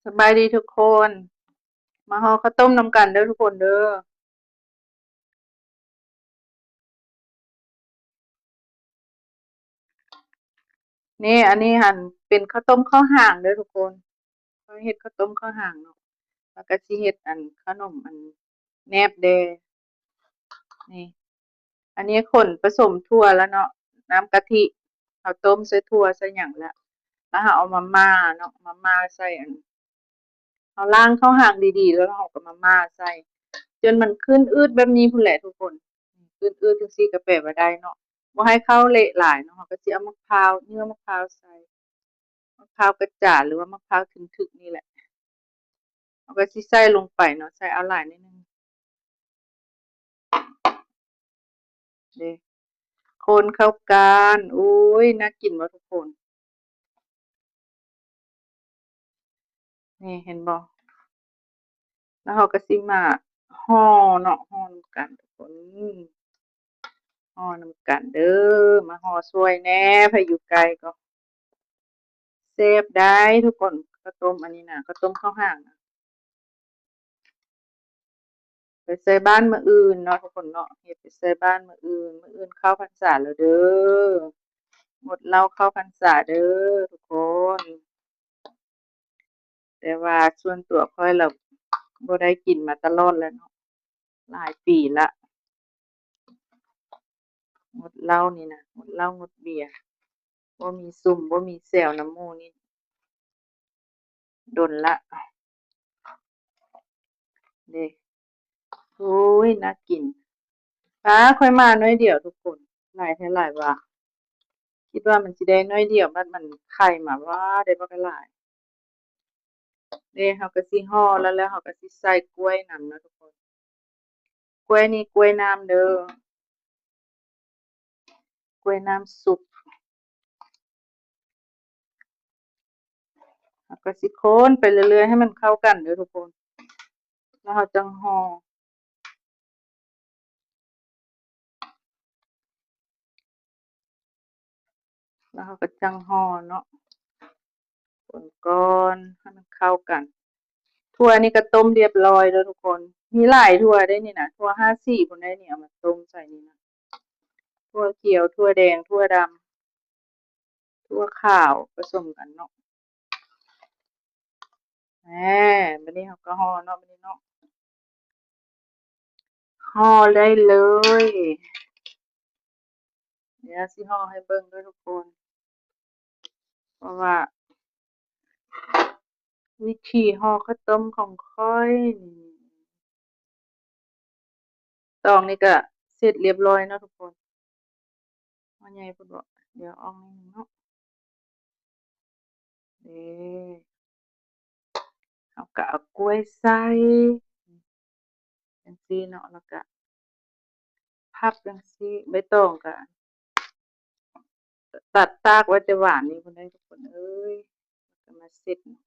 ສະບາຍດີທຸກຄົນ ມາຫໍ່ເຂົ້າຕົ້ມນຳກັນເດີທຸກຄົນເດີ. ນີ້ ອັນນີ້ຫັ້ນເປັນເຂົ້າຕົ້ມເຂົ້າຫາງເດີທຸກຄົນ. ຂ້ອຍເຮັດເຂົ້າຕົ້ມເຂົ້າຫາງເນາະ ແລ້ວກໍຊິເຮັດອັນຂະໜົມອັນແໜບແດ່. ນີ້ ອັນນີ້ຂົນປະສົມຖົ່ວແລ້ວເນາະ ນ້ຳກະທິ ເຮົາຕົ້ມໃສ່ຖົ່ວໃສ່ຫຍັງແລ້ວ ແລ້ວເຮົາເອົາມາໝ່າເນາະ ມາໝ່າໃສ່ອັນ ເຮົາລ້າງເຂົ້າຫາງດີໆ ແລ້ວເຮົາກໍມາໝ່າໃສ່ ຈົນມັນຂຶ້ນອືດແບບນີ້ພຸ້ນແຫຼະທຸກຄົນ. ຂຶ້ນອືດຈັ່ງຊີ້ກໍແປວ່າໄດ້ເນາະ ບໍ່ໃຫ້ເຂົ້າເລະຫຼາຍເນາະ. ເຮົາກໍຊິເອົາໝາກພ້າວ ເຫຍື່ອໝາກພ້າວໃສ່ ໝາກພ້າວກະຈານ ຫຼືວ່າໝາກພ້າວທຶນທຶກນີ້ແຫຼະ ເຮົາກໍຊິໃສ່ລົງໄປເນາະ ໃສ່ເອົາຫຼາຍໜ້ອຍໜຶ່ງ. ເດ້ ຄົນເຂົ້າກັນ. ໂອ້ຍ ໜ້າກິນບໍ່ທຸກຄົນ? ນີ້ ເຫັນບໍ່? ແລ້ວເຮົາກໍຊິມາຫໍ່ເນາະ ຫໍ່ນຳກັນທຸກຄົນ ຫໍ່ນຳກັນເດີ. ມາຫໍ່ຊ່ວຍແດ່ ໃຜຢູ່ໃກ້ກໍ ແຊບໄດ໋ທຸກຄົນ. ເຂົ້າຕົ້ມອັນນີ້ນະ ເຂົ້າຕົ້ມເຂົ້າຫາງນະ ໄປໃສ່ບ້ານມື້ອື່ນເນາະທຸກຄົນເນາະ ເຮັດໄປໃສ່ບ້ານມື້ອື່ນ. ມື້ອື່ນເຂົ້າພັນສາແລ້ວເດີ ງົດເຫຼົ້າເຂົ້າພັນສາເດີທຸກຄົນ. ແຕ່ວ່າສ່ວນຕົວຂ້ອຍລະບໍ່ໄດ້ກິນມາຕະຫຼອດແລ້ວເນາະ ຫຼາຍປີລະ ງົດເຫຼົ້ານີ້ນະ ງົດເຫຼົ້າງົດເບຍ ບໍ່ມີຊຸມບໍ່ມີແຊວນຳໝູ່ນີ້ດົນລະເດ້. ໂອ້ຍ ໜ້າກິນ. ປ້າ ຂ້ອຍມາໜ້ອຍດຽວທຸກຄົນ ຫຼາຍແທ້ຫຼາຍວ່າ ຄິດວ່າມັນຊິໄດ້ໜ້ອຍດຽວ ບັດມັນໄຂ່ມາ ວ້າ ໄດ້ບັກຫຼາຍ. ເດ້ ເຮົາກໍຊິຫໍ່ແລ້ວ ແລ້ວເຮົາກໍຊິໃສ່ກ້ວຍນຳເນາະທຸກຄົນ. ກ້ວຍນີ້ກ້ວຍນ້ຳເດີ ກ້ວຍນ້ຳຊຸບ. ເຮົາກໍຊິຄົນໄປເລື້ອຍໆ ໃຫ້ມັນເຂົ້າກັນເດີທຸກຄົນ ແລ້ວເຮົາຈັ່ງຫໍ່ ແລ້ວເຮົາກໍຈັ່ງຫໍ່ເນາະ. ຄົນກ່ອນໃຫ້ມັນເຂົ້າກັນ. ຖົ່ວນີ້ກໍຕົ້ມລຽບລ້ອຍແລ້ວທຸກຄົນ ມີຫຼາຍຖົ່ວເດ້ນີ້ນະ ຖົ່ວຫ້າສີພຸ້ນເດ້ນີ້ ເອົາມາຕົ້ມໃສ່ນີ້ນະ ຖົ່ວຂຽວ ຖົ່ວແດງ ຖົ່ວດຳ ຖົ່ວຂາວປະສົມກັນເນາະ. ແໝ ບັດນີ້ເຮົາກໍຫໍ່ເນາະ ບັດນີ້ເນາະ ຫໍ່ໄດ້ເລີຍ. ດຽວຊິຫໍ່ໃຫ້ເບິ່ງເດີທຸກຄົນ ເພາະວ່າວິທີຫໍ່ເຂົ້າຕົ້ມຂອງຂ້ອຍນີ້ ຕອງນີ້ກະເສັດລຽບລ້ອຍເນາະທຸກຄົນ. ຫົວໃຫຍ່ພຸ້ນເບາະ ດຽວອອກໜ້ອຍໜຶ່ງເນາະ. ເດ້ ເຮົາກະເອົາກ້ວຍໃສ່ຈັ່ງຊີ້ເນາະ ແລ້ວກະພັບຈັ່ງຊີ້ ໃບຕອງກະຕັດຕາກໄວ້ແຕ່ວານນີ້ພຸ້ນເດ້ທຸກຄົນເອີຍ. ແລ້ວກະມາເສັດເນາະ